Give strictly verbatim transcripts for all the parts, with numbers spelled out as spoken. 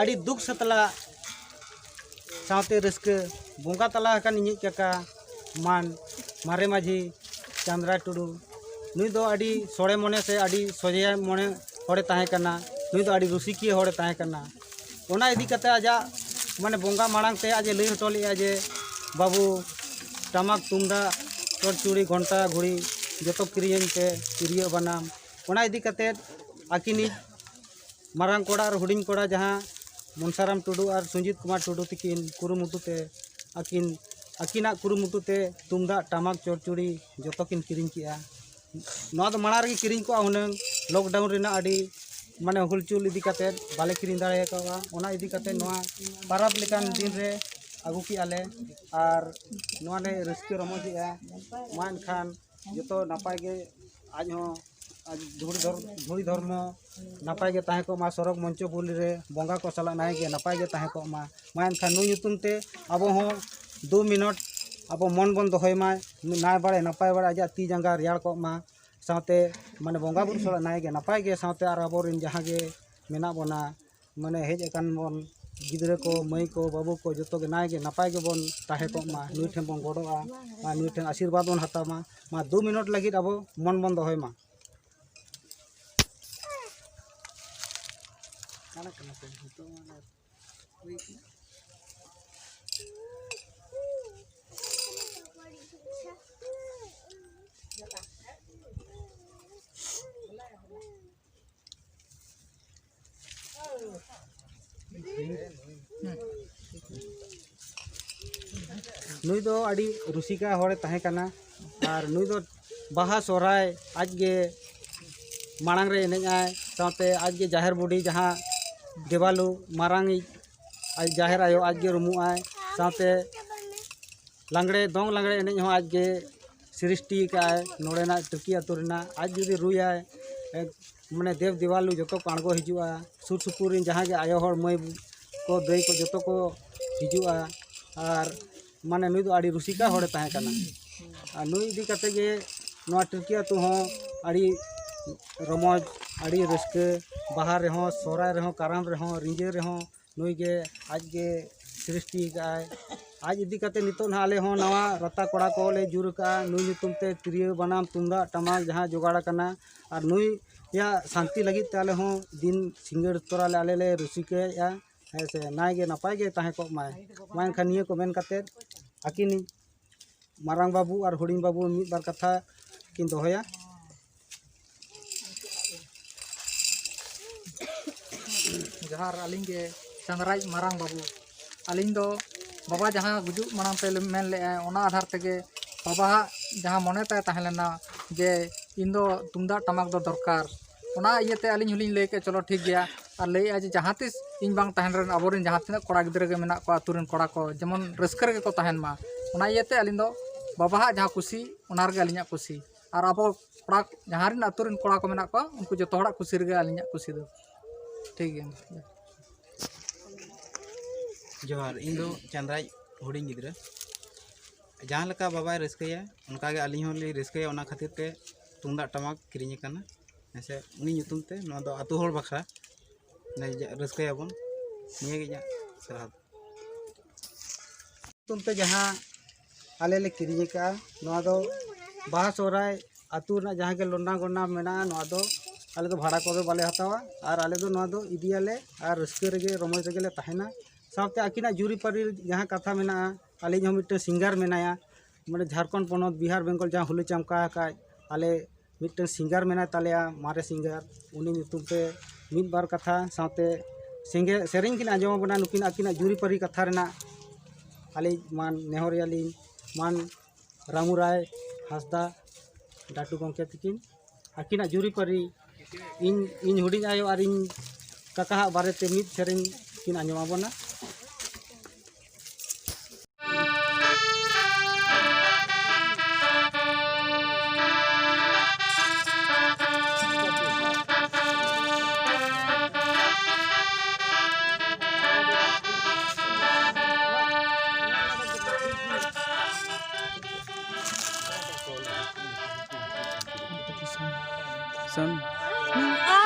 ᱟᱹᱰᱤ ᱫᱩᱠ ᱥᱟᱛᱞᱟ ᱥᱟᱶᱛᱮ ᱨᱟᱹᱥᱠᱟᱹ, ᱵᱚᱸᱜᱟ ᱛᱟᱞᱟ ᱟᱠᱟᱱ ᱤᱧᱤᱡ ᱠᱟᱠᱟ ᱢᱟᱱ ᱢᱟᱨᱮ ᱢᱟᱹᱡᱷᱤ ᱪᱟᱸᱫᱽᱨᱟ ᱴᱩᱰᱩ, ᱱᱩᱭ ᱫᱚ ᱟᱹᱰᱤ ᱥᱚᱲᱮ ᱢᱚᱱᱮ ᱥᱮ ᱟᱹᱰᱤ ᱥᱚᱡᱷᱮ ᱢᱚᱱᱮ ᱦᱚᱲᱮ ᱛᱟᱦᱮᱸ ᱠᱟᱱᱟ᱾ ᱱᱩᱭ ᱫᱚ ᱟᱹᱰᱤ ᱨᱩᱥᱤᱠᱤᱭᱟᱹ ᱦᱚᱲᱮ ᱛᱟᱦᱮᱸ ᱠᱟᱱᱟ᱾ ᱚᱱᱟ ᱤᱫᱤ ᱠᱟᱛᱮ ᱟᱡᱟᱜ ᱢᱟᱱᱮ ᱵᱚᱸᱜᱟ ᱢᱟᱲᱟᱝ ᱛᱮ ᱟᱡ ᱮ ᱞᱟᱹᱭ ᱦᱚᱴᱚ ᱞᱮᱫᱼᱟ ᱡᱮ, "ᱵᱟᱹᱵᱩ, ᱴᱟᱢᱟᱠ ᱛᱩᱢᱫᱟᱜ ᱪᱚᱲᱪᱩᱲᱤ ᱜᱷᱚᱱᱴᱟ ᱜᱷᱩᱲᱤ ᱡᱚᱛᱚ ᱠᱤᱨᱤᱧᱟᱹᱧ ᱯᱮ, ᱛᱤᱨᱭᱳ ᱵᱟᱱᱟᱢ᱾" ᱚᱱᱟ ᱤᱫᱤ ᱠᱟᱛᱮ ᱟᱹᱠᱤᱱᱤᱡ ᱢᱟᱨᱟᱝ ᱠᱚᱲᱟ ᱟᱨ ᱦᱩᱰᱤᱧ ᱠᱚᱲᱟ ᱡᱟᱦᱟᱸ ᱢᱚᱱᱥᱟᱨᱟᱢ ᱴᱩᱰᱩ ᱟᱨ ᱥᱩᱧᱡᱤᱛ ᱠᱩᱢᱟᱨ ᱴᱩᱰᱩ ᱛᱤᱠᱤᱱ ᱠᱩᱨᱩᱢᱩᱴᱩ ᱛᱮ, ᱟᱹᱠᱤᱱ, ᱟᱹᱠᱤᱱᱟᱜ ᱠᱩᱨᱩᱢᱩᱴᱩ ᱛᱮ ᱛᱩᱢᱫᱟᱜ ᱴᱟᱢᱟᱠ ᱪᱚᱲᱪᱩᱲᱤ ᱡᱚᱛᱚ ᱠᱤᱱ ᱠᱤᱨᱤᱧ ᱠᱮᱜᱼᱟ᱾ ᱱᱚᱣᱟ ᱫᱚ ᱢᱟᱲᱟᱝ ᱨᱮᱜᱮ ᱠᱤᱨᱤᱧ ᱠᱚᱜᱼᱟ ᱦᱩᱱᱟᱹᱝ, lockdown ᱨᱮᱱᱟᱜ ᱟᱹᱰᱤ ᱢᱟᱱᱮ ᱦᱩᱞᱪᱩᱞ ᱤᱫᱤ ᱠᱟᱛᱮ ᱵᱟᱞᱮ ᱠᱤᱨᱤᱧ ᱫᱟᱲᱮ ᱟᱠᱟᱫᱼᱟ᱾ ᱚᱱᱟ ᱤᱫᱤ ᱠᱟᱛᱮ ᱱᱚᱣᱟ ᱯᱟᱨᱟᱵᱽ ᱞᱮᱠᱟᱱ ᱫᱤᱱ ᱨᱮ ᱟᱹᱜᱩ ᱠᱮᱜᱼᱟ ᱞᱮ᱾ ᱟᱨ ᱱᱚᱣᱟ ᱞᱮ ᱨᱟᱹᱥᱠᱟᱹ ᱨᱚᱢᱚᱡᱮᱜᱼᱟ᱾ ᱢᱟ ᱮᱱᱠᱷᱟᱱ ᱡᱚᱛᱚ ᱱᱟᱯᱟᱭ ᱜᱮ, ᱟᱡ ᱦᱚᱸ, ᱟᱡ ᱫᱷᱩᱲᱤ ᱫᱷᱚᱨ-, ᱫᱷᱩᱲᱤ ᱫᱷᱚᱨᱢᱚ ᱱᱟᱯᱟᱭ ᱜᱮ ᱛᱟᱦᱮᱸ ᱠᱚᱜ ᱢᱟ, ᱥᱚᱨᱚᱜᱽ ᱢᱚᱧᱪᱚᱯᱩᱨᱤ ᱨᱮ ᱵᱚᱸᱜᱟ ᱠᱚ ᱥᱟᱞᱟᱜ ᱱᱟᱭ ᱜᱮ ᱱᱟᱯᱟᱭ ᱜᱮ ᱛᱟᱦᱮᱸ ᱠᱚᱜ ᱢᱟ᱾ ᱢᱟ ᱮᱱᱠᱷᱟᱱ ᱱᱩᱭ ᱧᱩᱛᱩᱢ ᱛᱮ ᱟᱵᱚ ᱦᱚᱸ ᱫᱩ ᱢᱤᱱᱤᱴ ᱟᱵᱚ ᱢᱚᱱ ᱵᱚᱱ ᱫᱚᱦᱚᱭ ᱢᱟ, ᱱᱟᱭ ᱵᱟᱲᱮ ᱱᱟᱯᱟᱭ ᱵᱟᱲᱮ ᱟᱡᱟᱜ ᱛᱤ ᱡᱟᱸᱜᱟ ᱨᱮᱭᱟᱲ ᱠᱚᱜ ᱢᱟ, ᱥᱟᱶᱛᱮ ᱢᱟᱱᱮ ᱵᱚᱸᱜᱟ ᱵᱩᱨᱩ ᱥᱟᱞᱟᱜ ᱱᱟᱭ ᱜᱮ ᱱᱟᱯᱟᱭ ᱜᱮ, ᱥᱟᱶᱛᱮ ᱟᱨ ᱟᱵᱚᱨᱮᱱ ᱡᱟᱦᱟᱸ ᱜᱮ ᱢᱮᱱᱟᱜ ᱵᱚᱱᱟ, ᱢᱟᱱᱮ ᱦᱮᱡ ᱟᱠᱟᱱ ᱵᱚᱱ ᱜᱤᱫᱽᱨᱟᱹ ᱠᱚ, ᱢᱟᱹᱭ ᱠᱚ, ᱵᱟᱹᱵᱩ ᱠᱚ ᱡᱚᱛᱚ ᱜᱮ ᱱᱟᱭ ᱜᱮ ᱱᱟᱯᱟᱭ ᱜᱮᱵᱚᱱ ᱛᱟᱦᱮᱸ ᱠᱚᱜ ᱢᱟ᱾ ᱱᱩᱭ ᱴᱷᱮᱱ ᱵᱚᱱ ᱜᱚᱰᱚᱜᱼᱟ, ᱟᱨ ᱱᱩᱭ ᱴᱷᱮᱱ ᱟᱥᱤᱨᱵᱟᱫᱽ ᱵᱚᱱ ᱦᱟᱛᱟᱣ ᱢᱟ᱾ ᱢᱟ ᱫᱩ ᱢᱤᱱᱤᱴ ᱞᱟᱹᱜᱤᱫ ᱟᱵᱚ ᱢᱚᱱ ᱵᱚᱱ ᱫᱚᱦᱚᱭ ᱢᱟ᱾ ᱱᱩᱭ ᱫᱚ ᱟᱹᱰᱤ ᱨᱩᱥᱤᱠᱟ ᱦᱚᱲᱮ ᱛᱟᱦᱮᱸ ᱠᱟᱱᱟ᱾ ᱟᱨ ᱱᱩᱭ ᱫᱚ ᱵᱟᱦᱟ ᱥᱚᱦᱨᱟᱭ ᱟᱡ ᱜᱮ ᱢᱟᱲᱟᱝ ᱨᱮ ᱮᱱᱮᱡ ᱟᱭ, ᱥᱟᱶᱛᱮ ᱟᱡ ᱜᱮ ᱡᱟᱦᱮᱨ ᱵᱩᱰᱷᱤ, ᱡᱟᱦᱟᱸ ᱫᱮᱵᱟᱞᱩ ᱢᱟᱨᱟᱝ ᱤᱡ, ᱟᱡ ᱡᱟᱦᱮᱨ ᱟᱭᱳ ᱟᱡ ᱜᱮ ᱨᱩᱢᱩᱜ ᱟᱭ, ᱥᱟᱶᱛᱮ ᱞᱟᱜᱽᱲᱮ, ᱫᱚᱝ ᱞᱟᱜᱽᱲᱮ ᱮᱱᱮᱡ ᱦᱚᱸ ᱟᱡ ᱜᱮ ᱥᱨᱤᱥᱴᱤ ᱟᱠᱟᱫ ᱟᱭ᱾ ᱱᱚᱰᱮᱱᱟᱜ ᱴᱟᱹᱠᱤ ᱟᱹᱛᱩ ᱨᱮᱱᱟᱜ ᱟᱡ ᱡᱩᱫᱤ ᱨᱩᱭᱟᱭ, ᱮᱠ-, ᱢᱟᱱᱮ ᱫᱮᱵ ᱫᱮᱵᱟᱞᱩ ᱡᱚᱛᱚ ᱠᱚ ᱟᱬᱜᱚ ᱦᱤᱡᱩᱜᱼᱟ᱾ ᱥᱩᱨ ᱥᱩᱯᱩᱨ ᱨᱮᱱ ᱡᱟᱦᱟᱸ ᱜᱮ ᱟᱭᱳ ᱦᱚᱲ, ᱢᱟᱹᱭ ᱠᱚ, ᱫᱟᱹᱭ ᱠᱚ ᱡᱚᱛᱚ ᱠᱚ ᱦᱤᱡᱩᱜᱼᱟ᱾ ᱟᱨ ᱢᱟᱱᱮ ᱱᱩᱭ ᱫᱚ ᱟᱹᱰᱤ ᱨᱩᱥᱤᱠᱟ ᱦᱚᱲᱮ ᱛᱟᱦᱮᱸ ᱠᱟᱱᱟ᱾ ᱟᱨ ᱱᱩᱭ ᱤᱫᱤ ᱠᱟᱛᱮ ᱜᱮ ᱱᱚᱣᱟ ᱴᱟᱹᱠᱤ ᱟᱹᱛᱩ ᱦᱚᱸ ᱟᱹᱰᱤ ᱨᱚᱢᱚᱡᱽ ᱟᱹᱰᱤ ᱨᱟᱹᱥᱠᱟᱹ᱾ ᱵᱟᱦᱟ ᱨᱮᱦᱚᱸ, ᱥᱚᱦᱨᱟᱭ ᱨᱮᱦᱚᱸ, ᱠᱟᱨᱟᱢ ᱨᱮᱦᱚᱸ, ᱨᱤᱸᱡᱟᱹ ᱨᱮᱦᱚᱸ ᱱᱩᱭ ᱜᱮ ᱟᱡ ᱜᱮ ᱥᱨᱤᱥᱴᱤ ᱟᱠᱟᱫᱼᱟᱭ᱾ ᱟᱡ ᱤᱫᱤ ᱠᱟᱛᱮ ᱱᱤᱛᱚᱜ ᱱᱟᱦᱟᱜ ᱟᱞᱮ ᱦᱚᱸ ᱱᱟᱣᱟ ᱨᱟᱛᱟ ᱠᱚᱲᱟ ᱠᱚ ᱞᱮ ᱡᱩᱨ ᱟᱠᱟᱫᱼᱟ᱾ ᱱᱩᱭ ᱧᱩᱛᱩᱢ ᱛᱮ ᱛᱤᱨᱭᱳ, ᱵᱟᱱᱟᱢ, ᱛᱩᱢᱫᱟᱜ, ᱴᱟᱢᱟᱠ ᱡᱟᱦᱟᱸ ᱡᱚᱜᱟᱲ ᱟᱠᱟᱱᱟ, ᱟᱨ ᱱᱩᱭᱟᱜ ᱥᱟᱱᱛᱤ ᱞᱟᱹᱜᱤᱫ ᱛᱮ ᱟᱞᱮ ᱦᱚᱸ ᱫᱤᱱ ᱥᱤᱸᱜᱟᱹᱲ ᱛᱚᱨᱟ ᱞᱮ, ᱟᱞᱮ ᱞᱮ ᱨᱩᱥᱤᱠᱟᱭᱮᱫᱼᱟ᱾ ᱦᱮᱸ ᱥᱮ, ᱱᱟᱭ ᱜᱮ ᱱᱟᱯᱟᱭ ᱜᱮ ᱛᱟᱦᱮᱸ ᱠᱚᱜ ᱢᱟᱭ᱾ ᱢᱟ ᱮᱱᱠᱷᱟᱱ ᱱᱤᱭᱟᱹ ᱠᱚ ᱢᱮᱱ ᱠᱟᱛᱮ ᱟᱹᱠᱤᱱ ᱢᱟᱨᱟᱝ ᱵᱟᱹᱵᱩ ᱟᱨ ᱦᱩᱰᱤᱧ ᱵᱟᱹᱵᱩ ᱢᱤᱫ ᱵᱟᱨ ᱠᱟᱛᱷᱟ ᱠᱤᱱ ᱫᱚᱦᱚᱭᱟ᱾ ᱡᱚᱦᱟᱨ, ᱟᱹᱞᱤᱧ ᱜᱮ ᱪᱟᱸᱫᱽᱨᱟᱡᱽ ᱢᱟᱨᱟᱝ ᱵᱟᱹᱵᱩ᱾ ᱟᱹᱞᱤᱧ ᱫᱚ ᱵᱟᱵᱟ ᱡᱟᱦᱟᱸ ᱜᱩᱡᱩᱜ ᱢᱟᱲᱟᱝ ᱛᱮ ᱢᱮᱱ ᱞᱮᱫᱼᱟᱭ, ᱚᱱᱟ ᱟᱫᱷᱟᱨ ᱛᱮᱜᱮ ᱵᱟᱵᱟᱣᱟᱜ ᱡᱟᱦᱟᱸ ᱢᱚᱱᱮ ᱛᱟᱭ ᱛᱟᱦᱮᱸ ᱞᱮᱱᱟ ᱡᱮ ᱤᱧ ᱫᱚ ᱛᱩᱢᱫᱟᱜ ᱴᱟᱢᱟᱠ ᱫᱚ ᱫᱚᱨᱠᱟᱨ, ᱚᱱᱟ ᱤᱭᱟᱹᱛᱮ ᱟᱹᱞᱤᱧ ᱦᱚᱸᱞᱤᱧ ᱞᱟᱹᱭ ᱠᱮᱫ, ᱪᱚᱞᱚ ᱴᱷᱤᱠ ᱜᱮᱭᱟ᱾ ᱟᱨ ᱞᱟᱹᱭᱮᱫᱼᱟ ᱡᱮ ᱡᱟᱦᱟᱸ ᱛᱤᱥ ᱤᱧ ᱵᱟᱝ ᱛᱟᱦᱮᱱ ᱨᱮᱱ ᱟᱵᱚᱨᱮᱱ ᱡᱟᱦᱟᱸ ᱛᱤᱱᱟᱹᱜ ᱠᱚᱲᱟ ᱜᱤᱫᱽᱨᱟᱹ ᱜᱮ ᱢᱮᱱᱟᱜ ᱠᱚᱣᱟ, ᱟᱹᱛᱩ ᱨᱮᱱ ᱠᱚᱲᱟ ᱠᱚ ᱡᱮᱢᱚᱱ ᱨᱟᱹᱥᱠᱟᱹ ᱨᱮᱜᱮ ᱠᱚ ᱛᱟᱦᱮᱱ ᱢᱟ, ᱚᱱᱟ ᱤᱭᱟᱹᱛᱮ ᱟᱹᱞᱤᱧ ᱫᱚ ᱵᱟᱵᱟᱣᱟᱜ ᱡᱟᱦᱟᱸ ᱠᱩᱥᱤ, ᱚᱱᱟ ᱨᱮᱜᱮ ᱟᱹᱞᱤᱧᱟᱜ ᱠᱩᱥᱤ᱾ ᱟᱨ ᱟᱵᱚ ᱠᱚᱲᱟ, ᱡᱟᱦᱟᱸ ᱨᱮᱱ ᱟᱹᱛᱩ ᱨᱮᱱ ᱠᱚᱲᱟ ᱠᱚ ᱢᱮᱱᱟᱜ ᱠᱚᱣᱟ, ᱩᱱᱠᱩ ᱡᱚᱛᱚ ᱦᱚᱲᱟᱜ ᱠᱩᱥᱤ ᱨᱮᱜᱮ ᱟᱹᱞᱤᱧᱟᱜ ᱠᱩᱥᱤ ᱫᱚ᱾ ᱴᱷᱤᱠ ᱜᱮᱭᱟ᱾ ᱡᱚᱦᱟᱨ, ᱤᱧ ᱫᱚ ᱪᱟᱸᱫᱽᱨᱟᱡᱽ ᱦᱩᱰᱤᱧ ᱜᱤᱫᱽᱨᱟᱹ᱾ ᱡᱟᱦᱟᱸ ᱞᱮᱠᱟ ᱵᱟᱵᱟᱭ ᱨᱟᱹᱥᱠᱟᱹᱭᱟ, ᱚᱱᱠᱟᱜᱮ ᱟᱹᱞᱤᱧ ᱦᱚᱸᱞᱤᱧ ᱨᱟᱹᱥᱠᱟᱹᱭᱟ᱾ ᱚᱱᱟ ᱠᱷᱟᱹᱛᱤᱨ ᱛᱮ ᱛᱩᱢᱫᱟᱜ ᱴᱟᱢᱟᱠ ᱠᱤᱨᱤᱧ ᱟᱠᱟᱱᱟ, ᱦᱮᱸ ᱥᱮ, ᱩᱱᱤ ᱧᱩᱛᱩᱢ ᱛᱮ ᱱᱚᱣᱟ ᱫᱚ ᱟᱹᱛᱩ ᱦᱚᱲ ᱵᱟᱠᱷᱨᱟ, ᱢᱟᱱᱮ, ᱡᱟ-, ᱨᱟᱹᱥᱠᱟᱹᱭᱟᱵᱚᱱ, ᱱᱤᱭᱟᱹ ᱜᱮ ᱤᱧᱟᱹᱜ ᱥᱟᱨᱦᱟᱣ ᱫᱚ᱾ ᱧᱩᱛᱩᱢ ᱛᱮ ᱡᱟᱦᱟᱸ ᱟᱞᱮ ᱞᱮ ᱠᱤᱨᱤᱧ ᱟᱠᱟᱫᱼᱟ, ᱱᱚᱣᱟ ᱫᱚ ᱵᱟᱦᱟ ᱥᱚᱦᱨᱟᱭ ᱟᱹᱛᱩ ᱨᱮᱱᱟᱜ ᱡᱟᱦᱟᱸ ᱜᱮ ᱞᱚᱱᱰᱟ ᱜᱚᱱᱰᱟ ᱢᱮᱱᱟᱜᱼᱟ, ᱱᱚᱣᱟ ᱫᱚ ᱟᱞᱮ ᱫᱚ ᱵᱷᱟᱲᱟ ᱠᱚᱫᱚ ᱵᱟᱞᱮ ᱦᱟᱛᱟᱣᱟ᱾ ᱟᱨ ᱟᱞᱮ ᱫᱚ ᱱᱚᱣᱟ ᱫᱚ ᱤᱫᱤᱭᱟᱞᱮ ᱟᱨ ᱨᱟᱹᱥᱠᱟᱹ ᱨᱮᱜᱮ, ᱨᱚᱢᱚᱡᱽ ᱨᱮᱜᱮ ᱞᱮ ᱛᱟᱦᱮᱱᱟ᱾ ᱥᱟᱶᱛᱮ ᱟᱹᱠᱤᱱᱟᱜ ᱡᱩᱨᱤᱯᱟᱹᱨᱤ ᱡᱟᱦᱟᱸ ᱠᱟᱛᱷᱟ ᱢᱮᱱᱟᱜᱼᱟ, ᱟᱹᱞᱤᱧ ᱦᱚᱸ ᱢᱤᱫᱴᱟᱝ ᱥᱤᱝᱜᱟᱨ ᱢᱮᱱᱟᱭᱟ, ᱢᱟᱱᱮ, ᱡᱷᱟᱲᱠᱷᱚᱸᱰ ᱯᱚᱱᱚᱛ, ᱵᱤᱦᱟᱨ, ᱵᱮᱝᱜᱚᱞ ᱡᱟᱦᱟᱸ ᱦᱩᱞᱟᱹ ᱪᱟᱢᱠᱟ ᱟᱠᱟᱫ, ᱟᱞᱮ ᱢᱤᱫᱴᱟᱝ ᱥᱤᱝᱜᱟᱨ ᱢᱮᱱᱟᱭ ᱛᱟᱞᱮᱭᱟ, ᱢᱟᱨᱮ ᱥᱤᱝᱜᱟᱨ, ᱩᱱᱤ ᱧᱩᱛᱩᱢ ᱛᱮ ᱢᱤᱫ ᱵᱟᱨ ᱠᱟᱛᱷᱟ ᱥᱟᱶᱛᱮ ᱥᱮᱸᱜᱮ-, ᱥᱮᱨᱮᱧ ᱠᱤᱱ ᱟᱸᱡᱚᱢ ᱟᱵᱚᱱᱟ᱾ ᱱᱩᱠᱤᱱ ᱟᱹᱠᱤᱱᱟᱜ ᱡᱩᱨᱤᱯᱟᱹᱨᱤ ᱠᱟᱛᱷᱟ ᱨᱮᱱᱟᱜ ᱟᱹᱞᱤᱧ ᱢᱟᱱ ᱱᱮᱦᱚᱨᱮᱭᱟᱞᱤᱧ, ᱢᱟᱱ ᱨᱟᱢᱩ ᱨᱟᱭ ᱦᱟᱸᱥᱫᱟ ᱰᱟᱴᱩ ᱜᱚᱢᱠᱮ ᱛᱟᱹᱠᱤᱱ, ᱟᱹᱠᱤᱱᱟᱜ ᱡᱩᱨᱤᱯᱟᱹᱨᱤ ᱤᱧ, ᱤᱧ ᱦᱩᱰᱤᱧ ᱟᱭᱳ ᱟᱨ ᱤᱧ ᱠᱟᱠᱟᱣᱟᱜ ᱵᱟᱨᱮᱛᱮ ᱢᱤᱫ ᱥᱮᱨᱮᱧ ᱠᱤᱱ ᱟᱸᱡᱚᱢ ᱟᱵᱚᱱᱟ᱾ Son.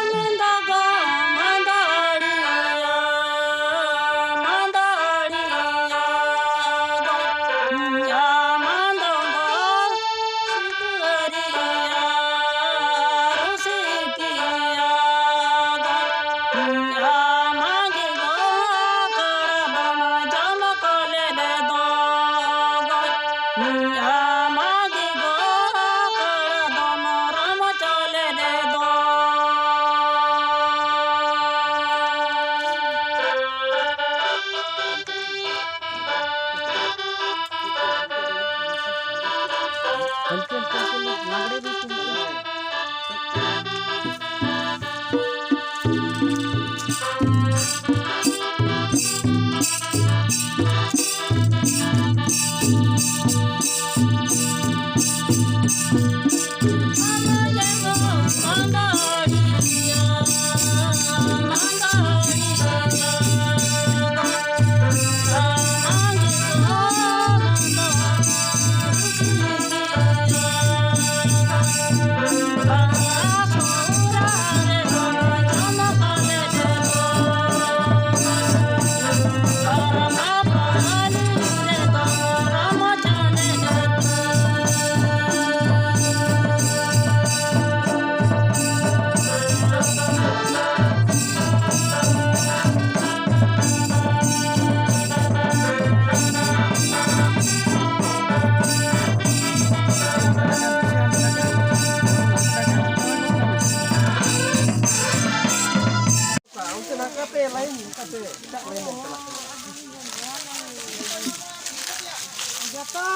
ᱡᱚᱛᱚ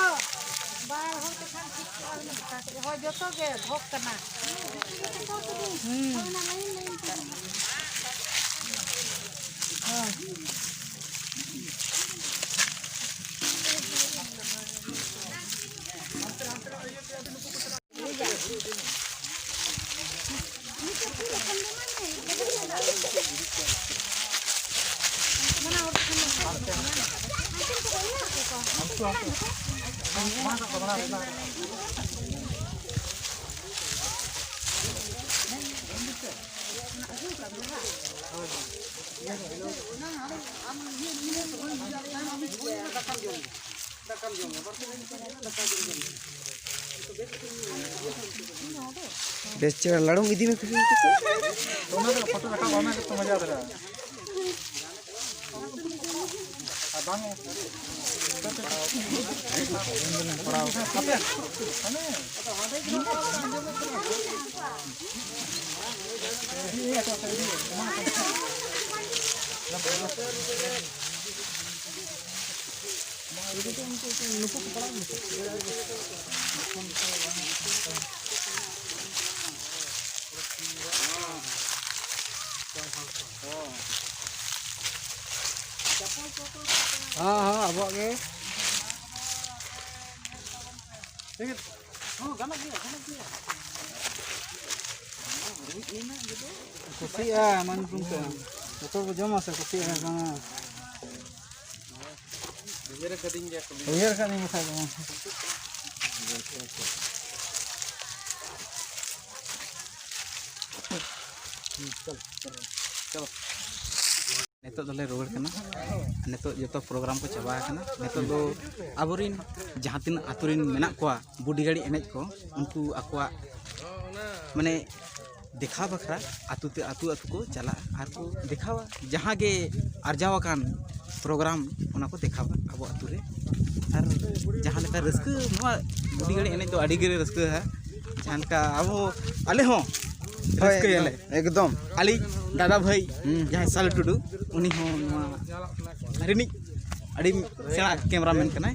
ᱵᱟᱨ ᱦᱚᱲ ᱛᱮᱠᱷᱟᱱ ᱴᱷᱤᱠ ᱠᱚᱜᱼᱟ ᱦᱩᱱᱟᱹᱝ᱾ ᱦᱳᱭ, ᱡᱚᱛᱚ ᱜᱮ ᱵᱷᱚᱜᱽ ᱠᱟᱱᱟ᱾ ᱦᱩᱸ᱾ ᱦᱳᱭ᱾ ᱵᱮᱥ ᱪᱮᱦᱨᱟ ᱞᱟᱲᱩᱢ ᱤᱫᱤ ᱢᱮ ᱠᱩᱞᱦᱤ ᱢᱩᱪᱟᱹᱫ ᱥᱮᱫ᱾ ᱚᱱᱟ ᱫᱚ ᱯᱷᱳᱴᱳ ᱨᱟᱠᱟᱵ, ᱚᱱᱟ ᱜᱮᱛᱚ ᱢᱚᱡᱟ ᱫᱷᱟᱨᱟ᱾ ᱟᱨ ᱵᱟᱝ ᱯᱟᱲᱟᱣ᱾ ᱦᱮᱸ, ᱦᱮᱸ, ᱟᱵᱚᱣᱟᱜ ᱜᱮ᱾ ᱴᱷᱤᱠ ᱜᱮᱭᱟ᱾ ᱦᱚᱸ, ᱜᱟᱱᱚᱜ ᱜᱮᱭᱟ, ᱜᱟᱱᱚᱜ ᱜᱮᱭᱟ᱾ ᱠᱩᱥᱤᱜᱼᱟ ᱮᱢᱟᱱ ᱧᱩᱛᱩᱢ ᱛᱮ᱾ ᱡᱚᱛᱚ ᱠᱚ ᱡᱚᱢᱟ ᱥᱮ ᱠᱩᱥᱤᱜᱼᱟ ᱦᱮᱸ ᱵᱟᱝᱟ? ᱩᱭᱦᱟᱹᱨ ᱠᱟᱹᱫᱤᱧ ᱜᱮᱭᱟ ᱠᱚ᱾ ᱩᱭᱦᱟᱹᱨ ᱠᱟᱹᱫᱤᱧ ᱵᱟᱠᱷᱟᱡ ᱫᱚ᱾ ᱱᱤᱛᱚᱜ ᱫᱚᱞᱮ ᱨᱩᱣᱟᱹᱲ ᱠᱟᱱᱟ᱾ ᱱᱤᱛᱚᱜ ᱡᱚᱛᱚ ᱯᱨᱳᱜᱨᱟᱢ ᱠᱚ ᱪᱟᱵᱟ ᱟᱠᱟᱱᱟ᱾ ᱱᱤᱛᱚᱜ ᱫᱚ ᱟᱵᱚᱨᱮᱱ ᱡᱟᱦᱟᱸ ᱛᱤᱱᱟᱹᱜ ᱟᱛᱳ ᱨᱮᱱ ᱢᱮᱱᱟᱜ ᱠᱚᱣᱟ ᱵᱩᱰᱷᱤ ᱜᱟᱹᱲᱤ ᱮᱱᱮᱡ ᱠᱚ, ᱩᱱᱠᱩ ᱟᱠᱚᱣᱟᱜ ᱢᱟᱱᱮ ᱫᱮᱠᱷᱟᱣ ᱵᱟᱠᱷᱨᱟ ᱟᱹᱛᱩ ᱛᱮ, ᱟᱹᱛᱩ ᱟᱹᱛᱩ ᱠᱚ ᱪᱟᱞᱟᱜᱼᱟ ᱟᱨ ᱠᱚ ᱫᱮᱠᱷᱟᱣᱟ ᱡᱟᱦᱟᱸ ᱜᱮ ᱟᱨᱡᱟᱣ ᱟᱠᱟᱱ ᱯᱨᱳᱜᱨᱟᱢ, ᱚᱱᱟ ᱠᱚ ᱫᱮᱠᱷᱟᱣᱟ ᱟᱵᱚ ᱟᱹᱛᱩ ᱨᱮ᱾ ᱟᱨ ᱡᱟᱦᱟᱸ ᱞᱮᱠᱟ ᱨᱟᱹᱥᱠᱟᱹ, ᱱᱚᱣᱟ ᱵᱩᱰᱷᱤ ᱜᱟᱹᱲᱤ ᱮᱱᱮᱡ ᱫᱚ ᱟᱹᱰᱤ ᱜᱮ ᱨᱟᱹᱥᱠᱟᱹᱣᱟ᱾ ᱡᱟᱦᱟᱸ ᱞᱮᱠᱟ ᱟᱵᱚ, ᱟᱞᱮ ᱦᱚᱸ ᱦᱳᱭ, ᱨᱟᱹᱥᱠᱟᱹᱭᱟᱞᱮ᱾ ᱮᱠᱫᱚᱢ᱾ ᱟᱹᱞᱤᱧ ᱫᱟᱫᱟ ᱵᱷᱟᱹᱭ ᱦᱩᱸ᱾ ᱡᱟᱦᱟᱸᱭ ᱥᱟᱞᱩ ᱴᱩᱰᱩ, ᱩᱱᱤ ᱦᱚᱸ ᱱᱚᱣᱟ ᱨᱤᱱᱤᱡ ᱟᱹᱰᱤ ᱥᱮᱬᱟ ᱠᱮᱢᱮᱨᱟᱢᱮᱱ ᱠᱟᱱᱟᱭ᱾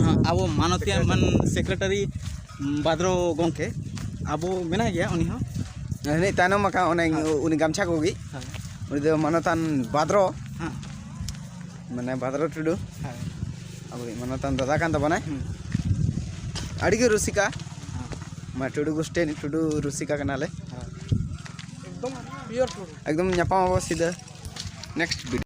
ᱦᱮᱸ, ᱟᱵᱚ ᱢᱟᱱᱚᱛᱤᱭᱟᱹ ᱢᱟᱱ ᱥᱮᱠᱨᱮᱴᱟᱨᱤ ᱵᱟᱫᱽᱨᱚ ᱜᱚᱢᱠᱮ, ᱟᱵᱚ ᱢᱮᱱᱟᱭ ᱜᱮᱭᱟ ᱩᱱᱤ ᱦᱚᱸ᱾ ᱦᱟᱹᱱᱤ ᱛᱟᱭᱱᱚᱢ ᱟᱠᱟᱱ ᱚᱱᱮ ᱦᱮᱸ᱾ ᱩᱱᱤ ᱜᱟᱢᱪᱷᱟ ᱠᱚᱜᱮ᱾ ᱦᱮᱸ᱾ ᱩᱱᱤ ᱫᱚ ᱢᱟᱱᱚᱛᱟᱱ ᱵᱟᱫᱽᱨᱚ᱾ ᱦᱮᱸ᱾ ᱢᱟᱱᱮ ᱵᱟᱫᱽᱨᱚ ᱴᱩᱰᱩ᱾ ᱦᱮᱸ᱾ ᱟᱵᱚᱭᱤᱡ ᱢᱟᱱᱚᱛᱟᱱ ᱫᱟᱫᱟ ᱠᱟᱱ ᱛᱟᱵᱚᱱᱟᱭ᱾ ᱦᱩᱸ᱾ ᱟᱹᱰᱤᱜᱮ ᱨᱩᱥᱤᱠᱟ᱾ ᱦᱮᱸ᱾ ᱢᱟ ᱴᱩᱰᱩ ᱜᱳᱥᱴᱤ ᱨᱤᱱᱤᱡ ᱴᱩᱰᱩ ᱨᱩᱥᱤᱠᱟ ᱠᱟᱱᱟᱞᱮ᱾ ᱦᱮᱸ᱾ ᱮᱠᱫᱚᱢ ᱯᱤᱭᱳᱨ ᱴᱩᱰᱩ᱾ ᱮᱠᱫᱚᱢ ᱧᱟᱯᱟᱢ ᱟᱵᱚ ᱥᱤᱫᱷᱟᱹ next video᱾